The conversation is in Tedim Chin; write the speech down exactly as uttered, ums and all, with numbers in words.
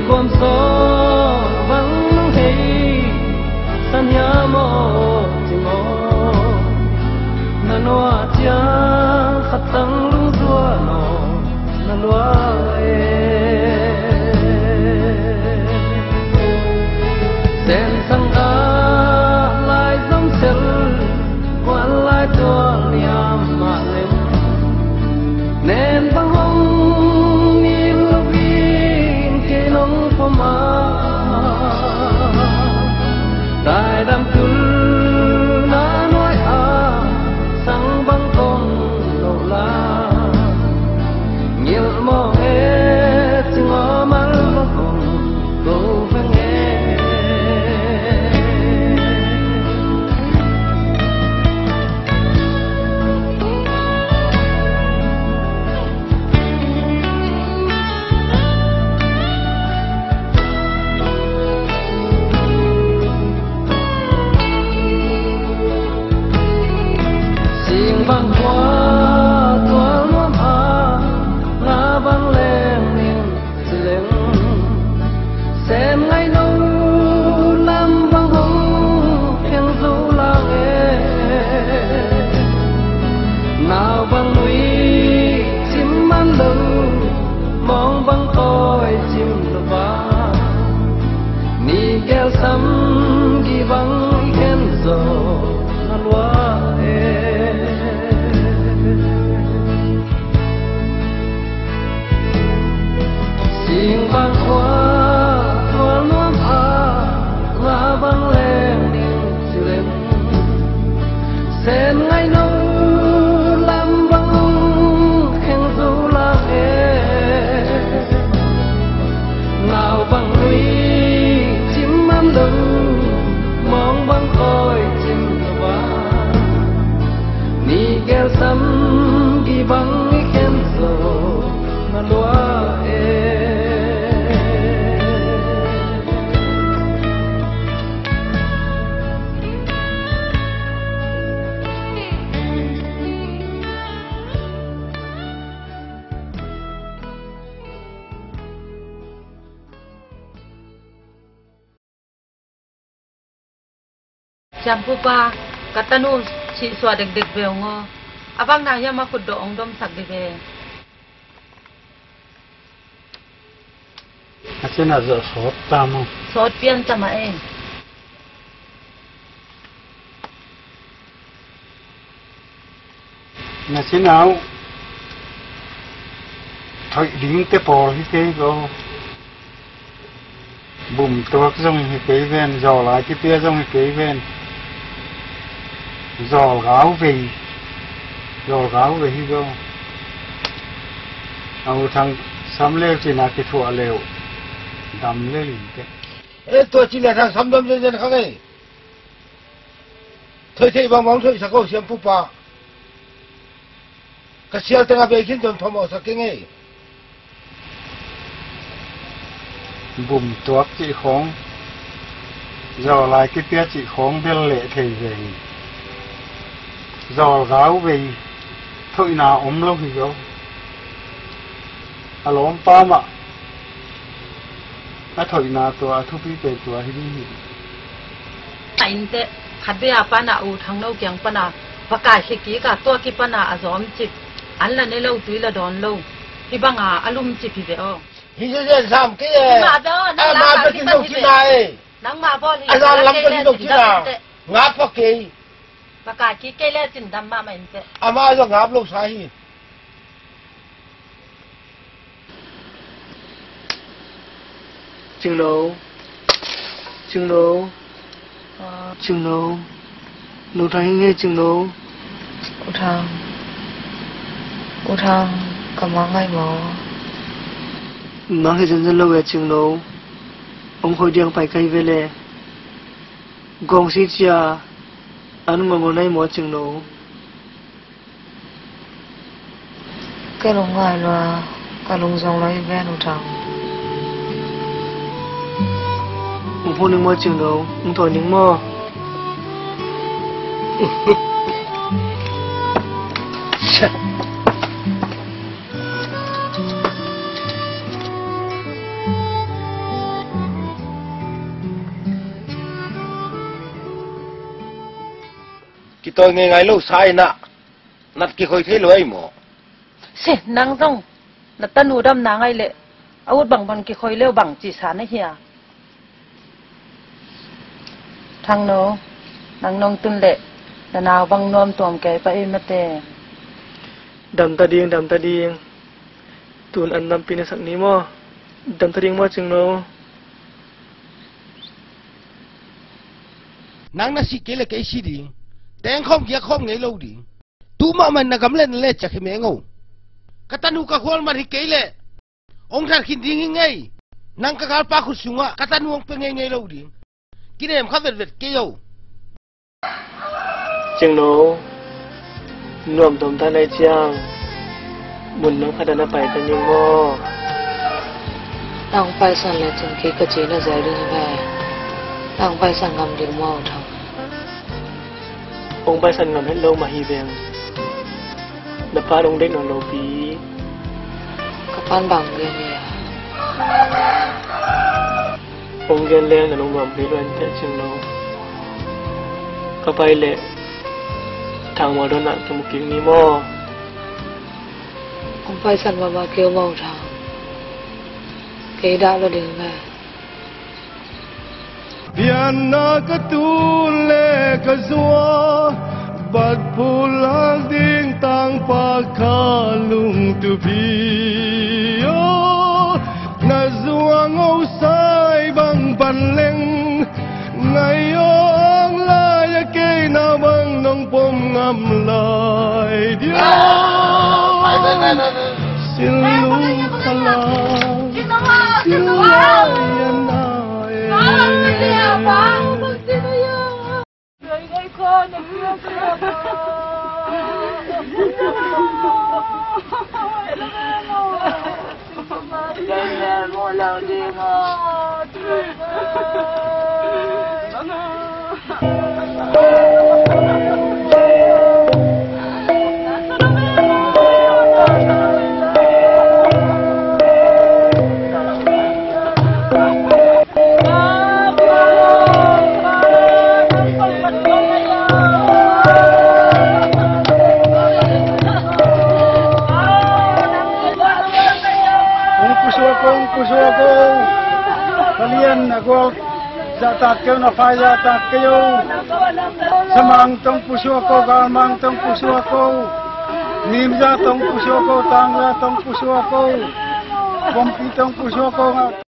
Kuam sawl bang hei san hiam aw, cing aw. Na nuah ciang khat tang lungzuan aw, na lua e. Sen sang a lai zong sel, kuan lai tual niam mah leng, nen bang hong nil lo in kei nong pom a, taidam tul na nuai a, sang bang kong lo la, ngilh mawng e, cing aw, mal mawng ko veng e. Sing bang khua tual nuam a, nga bang leng ning ci leng, sen ngai no lam bang hong kheng zo lang e. Nau bang nui cim man lo, mawng bang kawi cim lo a, ni gel sam gi bang i khen zo na lua e. Sing bang khua tual nuam a, nga bang leng ning ci leng, sen ngai no lam bang kheng zo lang e. Nau bang nui cim man lo, mawng bang kawi cim lo a, ni gel sam gi bang i khen zo na lua e. Siampupa, ka tanu sihsuah dekdek ve ung aw. A bang na hiam a khutdawh hong domsak dih ve. A cina zawh sawt ta maw? Sawt pian ta mah e. Na sinau thoih dingte pawl hi kei ko. Bum tuak zong hi kei ven, zawl ai kipia zong hi kei ven. Zawl gau vei, zawl gau vei hi ko. A U Thang sam leu cina kithuah leu dam lel in teh. E, tua cina Thang sam dam zenzen kha ngei. Thoih theih bangbang thoihsak o, siampupa. Ka sial tengah bei khin zong phamawhsak kei ngei. Bum tuak cih khawng, zawl ai kipia cih khawng bel leh thei ve hi. Zawl gau vei, thoihna om lo hi zo. A lawmpa mah a thoihna tua, a thupi pen tua hi ding hi. A innte khatvei a pana U Thangno kiang pana va kaikhia kik a, tua kipana a zawm cip, an la ne lo, tui la dawn lo, hih banga a lum cip hi ve aw. Hi zen sam kei e. Hi mah bel aw, nang la ka kipan hi ve. Nangmah bawl hi. A zan lam ka hi lo kina. Ngap kei. Ka kai kik kei le cin dam mahmah in teh. Amah zong ngap lo sa hi. Cingno. Cingno. Ah. Cingno. U Thang hi ngei, Cingno. U Thang. U Thang, ka mang ngai maw? Mang hi zenzen lo e, Cingno. Ong khoi diang pai kai ve le. Gawng si cia an ngolngol nai maw, Cingno? Ka lung ngai lua, ka lung zong lua hi ven, U Thang. Ung phone ning maw, Cingno? Ung thawi ning maw? Kitawi ngeingai lo sa in ah nat kikhoi thei lo ahi maw? Se, nang zong na tanu damna ngaih leh a ut bangbang kikhoi leu bang ci sa na hia? Thangno, nang nong tun leh na nau bang nuam tuam kei pah ei mate. Damta ding, damta ding. Tun an nampi na sak ni maw? Damta ding maw, Cingno? Nang na sih kei leh kei si ding. Tengkhawm giakkhawm ngei lo ding. Tu mahmah in na gam leh na let ciak hi meng o. Ka tanu ka khual man hi kei leh hong that khin ding hi ngei. Nang ka galpa khut sungah ka tanu hong pia ngeingei lo ding. Kinem kha vetvet kei o. Cingno, nuam tuamtuam na hih ciang mun lam khat ah na pai ta ning maw? Nang paisan leh cin kik ka ci na zel ding hi ve. Nang paisan ngam ding maw, Thang? Hong paisan ngam het lo mah hi veng. Na pa'n hong deih nawn lo pi. Ka pa'n bang gen hia? Hong gen leng na lungnuam pi lo, en teh, Cingno. Ka pai leh Thang mual dawnna kimu kik ni maw? Hong paisan mahmah kei o maw, Thang? Kei dah lo ding ve. Pianna ka tun leh ka zuak, bat phulak ding tangpa ka lungtup hi aw. Na zuak ngawsai bang pan leng, ngai awng lai a kei na bang nong pom ngam lai dia. Silung khalang, silung lai a nai. Hong pusuak o, hong pusuak o. Ka lian a gual zahtak kei o, na fai zahtak kei o. Samang tawh hong pusuak o, galmang tawh hong pusuak o. Nimza tawh hong pusuak o, tangza tawh hong pusuak o. Pawmpi tawh hong pusuak o.